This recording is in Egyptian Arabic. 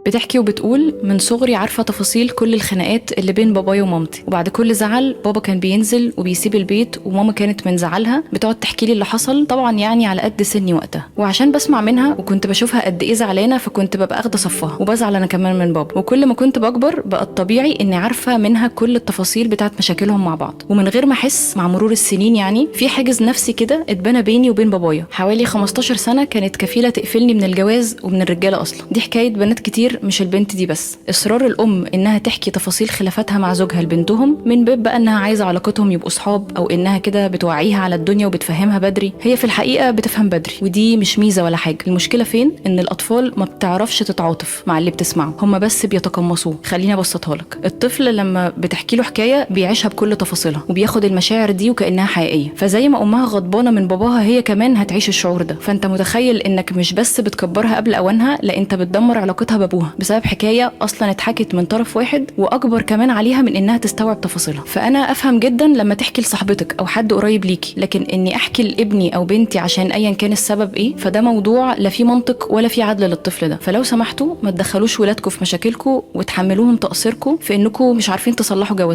بتحكي وبتقول من صغري عارفة تفاصيل كل الخناقات اللي بين بابايا ومامتي، وبعد كل زعل بابا كان بينزل وبيسيب البيت، وماما كانت من زعلها بتقعد تحكي لي اللي حصل، طبعا يعني على قد سني وقتها. وعشان بسمع منها وكنت بشوفها قد ايه زعلانة، فكنت ببقى اخده صفها وبزعل انا كمان من بابا. وكل ما كنت بكبر بقى الطبيعي اني عارفة منها كل التفاصيل بتاعت مشاكلهم مع بعض، ومن غير ما احس مع مرور السنين يعني في حاجز نفسي كده اتبنى بيني وبين بابايا. حوالي 15 سنة كانت كفيلة تقفلني من الجواز ومن الرجالة اصلا. دي حكاية بنات كتير مش البنت دي بس. اصرار الام انها تحكي تفاصيل خلافاتها مع زوجها لبنتهم من باب بقى انها عايزه علاقتهم يبقوا صحاب، او انها كده بتوعيها على الدنيا وبتفهمها بدري. هي في الحقيقة بتفهم بدري، ودي مش ميزة ولا حاجة. المشكلة فين؟ ان الاطفال ما بتعرفش تتعاطف مع اللي بتسمعه، هم بس بيتقمصوه. خليني ابسطها لك، الطفل لما بتحكي له حكاية بيعيشها بكل تفاصيلها وبياخد المشاعر دي وكانها حقيقية. فزي ما امها غضبانه من باباها هي كمان هتعيش الشعور ده. فانت متخيل انك مش بس بتكبرها قبل اوانها، لا انت بتدمر علاقتها بابوها بسبب حكاية اصلا اتحكت من طرف واحد، واكبر كمان عليها من انها تستوعب تفاصيلها. فانا افهم جدا لما تحكي لصاحبتك او حد قريب ليكي، لكن اني احكي لابني او بنتي عشان ايا كان السبب ايه، فده موضوع لا فيه منطق ولا فيه عدل للطفل ده. فلو سمحتوا ما تدخلوش ولادكم في مشاكلكم وتحملوهم تقصيركم في انكم مش عارفين تصلحوا جوازكم.